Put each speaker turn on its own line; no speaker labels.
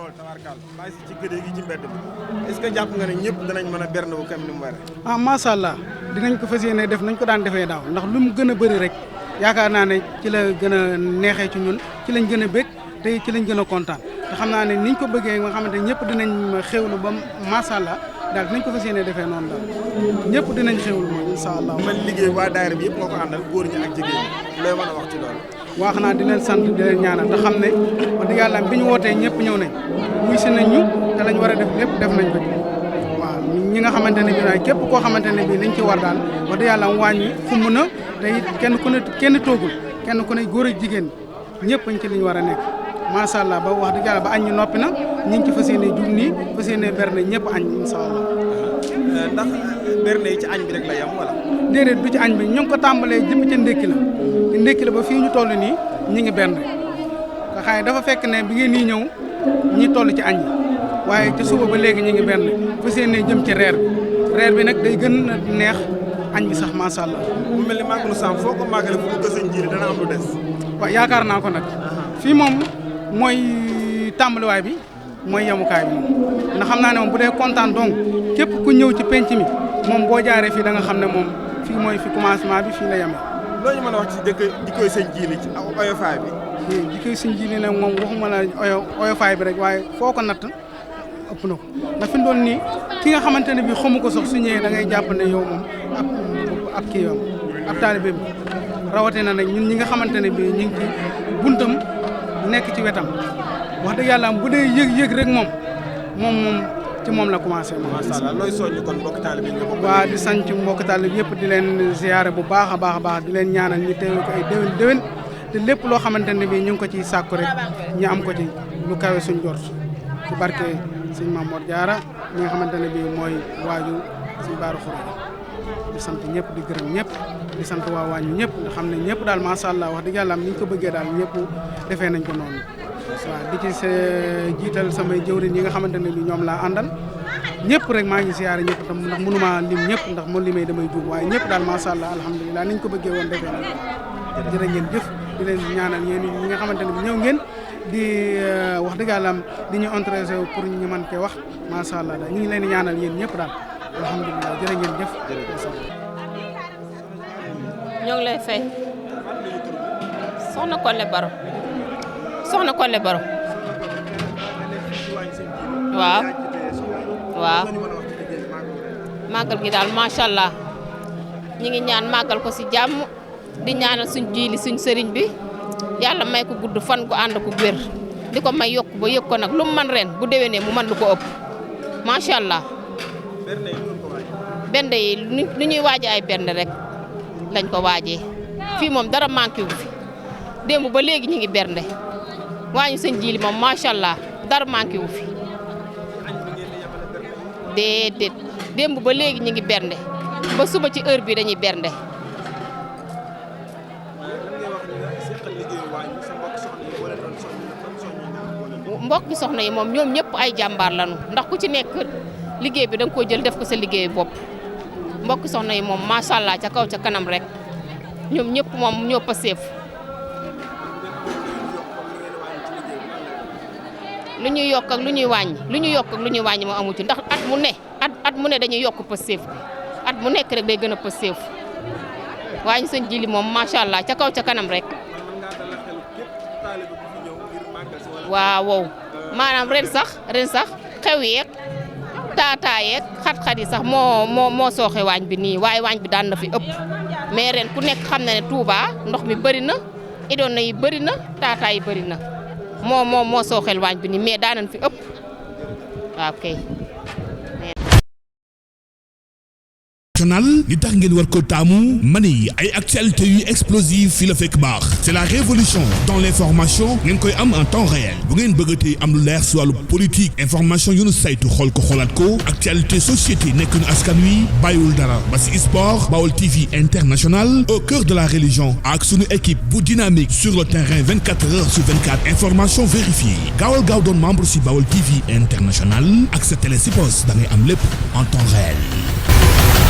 lool tabarkaal bàyyi si ci kër gi ci mbedd mi est-ce que jàpp nga ne ñëpp danañ mën a berne bu kam ni mu waree.
ah macha allah dinañ ko fas yéene def nañ ko daan defee daaw ndax lu mu gën a bëri rek yaakaar naa ne ci la gën a neexee ci ñun ci lañ gën a bég te ci lañ gën a kontaan te xam naa ne niñ ko bëggee nga xamante ñëpp dinañ xéwlu ba macha allah daal dinañ ko fas yéene defee noonu daal ñëpp dinañ xéwlu moom incha allah.
man liggéey waa daayira bi yëpp moo ko àndal góor ñi ak jigéen ñi looy mën a wax ci loolu.
waa xanaa di leen sant di leen ñaanal te xam ne wax dëgg yàlla bi ñu wootee ñëpp ñëw nañ wuy si nañ ñu te lañ war a def lépp def nañ ko ci waaw ñi nga xamante ne bii képp koo xamante ne bii liñ ci war daal wax dëgg yàlla wàññi xumb na te it kenn toogul kenn ku ne góor ak jigéen ñëpp añ ci liñ war a nekk macha allah ba wax dëgg yàlla ba añ ñu noppi na ñu ngi ci fas yéene jug nii fas yéene berne ñëpp añ incha allah.
ndax berne yi ci añ bi rek la yam wala.
déedéet du ci añ bi ñu ngi ko tàmbalee jëm ca ndékki la te ndékki la ba fii ñu toll nii ñi ngi benn nga xaye dafa fekk ne bi ngeen nii ñëw ñi toll ci añ waaye ci suba ba léegi ñi ngi benn fas yéene jëm ci reer bi nag day gën a neex añ bi sax macha allah.
mu mel ni màggalu Sam foo ko màggale fu ko sëñ jiiri dana am lu des.
waaw yaakaar naa ko nag fii moom mooy tàmbaliwaay bi mooy yemukaay bi moom ndax xam naa ne moom bu dee kontaan donc képp ku ñëw ci penc mi moom boo jaaree fii da nga xam ne moom fii mooy fi commencement bi fii la yemee.
loolu ñu mën a wax ci jikkoy sëñ jiili ci oyofaay bi.
jikkoy sëñ jiili nag moom waxuma la oyofaay bi rek waaye foo ko natt ëpp na ko ndax fi mu doon nii ki nga xamante ne bii xamu ko sax su ñëwee da ngay jàpp ne yow moom ab kii yow ab taalibe bi rawatina nag ñun ñi nga xamante ne bii ñu ngi ci buntam nekk ci wetam wax dëgg yàlla bu dee yëg rek moom ci moom la commencé.
macha allah looy soññ kon mbokk taalibe yi nga bokk.
waaw di sant mbokk taalibe yëpp di leen ziyaare bu baax a baax di leen ñaanal ñu teew ko ay déwén te lépp loo xamante ne bii ñu ngi ko ciy sàkku rek ñu am ko ci lu kawe suñ jort ci barke sëñ Mamour Diarra ñi nga xamante ne bii mooy waaju sëñ Baaru Xuré di sant ñëpp di gërëm ñëpp di sant waa waañu ñëpp nga xam ne ñëpp daal macha allah wax dëgg yàlla ni ñu ko bëggee daal ñëpp defee nañ ko noonu waaw di ci jiital samay jëwriñ yi nga xamante ne bii ñoom laa àndal ñëpp rek maa ngi siyaare ñëpp tam ndax mënuma lim ñëpp ndax mu limee damay juum waaye ñëpp daal macha allah alhamdulilah ni ñu ko bëggee woon defee nañ ko jërë ngeen jëf di leen ñaanal yéen ñi nga xamante ne bi ñëw ngeen di wax dëgg yàlla di ñu intéressé pour ñu mën cee wax macha allah daal ñu ngi leen di ñaanal yéen ñëpp daal alhamdulilah jërë ngeen jëf.
ñoo ngi lay fay soxna Kolle Baro waaw màggal gi daal macha allah ñi ngi ñaan màggal ko ci jàmm di ñaanal suñ jiili suñ sëriñ bi yàlla may ko gudd fan ko ànd ko wér di ko may yokk ba yëg ko nag lu mu man ren bu déwénee mu man lu ko ëpp macha allah. bernde yi lu ñuy waaje ay bernde rek lañ ko waajee fii moom dara manqué wu fi démb ba léegi ñu ngi bernde waañu sëñ jiili moom macha allah dara manqué wu fi déedéet démb ba léegi ñu ngi bernde ba suba ci heure bi dañuy bernde. mbokki soxna yi moom ñoom ñëpp ay jàmbaar lañu ndax ku ci nekk liggéey bi da nga ko jël def ko sa liggéey bopp mbokki soxna yi moom macha allah ca kaw ca kanam rek ñoom ñëpp moom ñoo paseef lu ñuy yokk ak lu ñuy wàññi moo amu ci ndax at mu ne dañuy yokk paseef bi at mu nekk rek day gën a paseef waaye sëñ Jili moom macha allah ca kaw ca kanam rek. waaw wow maanaam ren sax xew yeeg taataa yeeg xat-xat yi sax moo sooxe waañ bi nii waaye waañ bi daan na fi ëpp mais ren ku nekk xam na ne Touba ndox mi bëri na idoon na yi bëri na taataa yi bëri na moo sooxel waañ bi nii mais daan nañ fi ëpp waaw kay.
li tax ngeen war ko taamu mani ay actualité yu explosive fi la fekk baax c'est la révolution dans l'information ngeen koy am en temps réel bu ngeen bëggatee am lu leer si wàllu politique information yu nu saytu xool ko xoolaat ko actualité société nekk nu askan wi bàyyiwul dara ba si sport Baol TV International au cœur de la religion ak sunu équipe bu dynamique sur le terrain 24 heures sur 24 information vérifiée gaawal gaaw doon membre si Baol TV International ak sa télé si poste da ngay am lépp en temps réel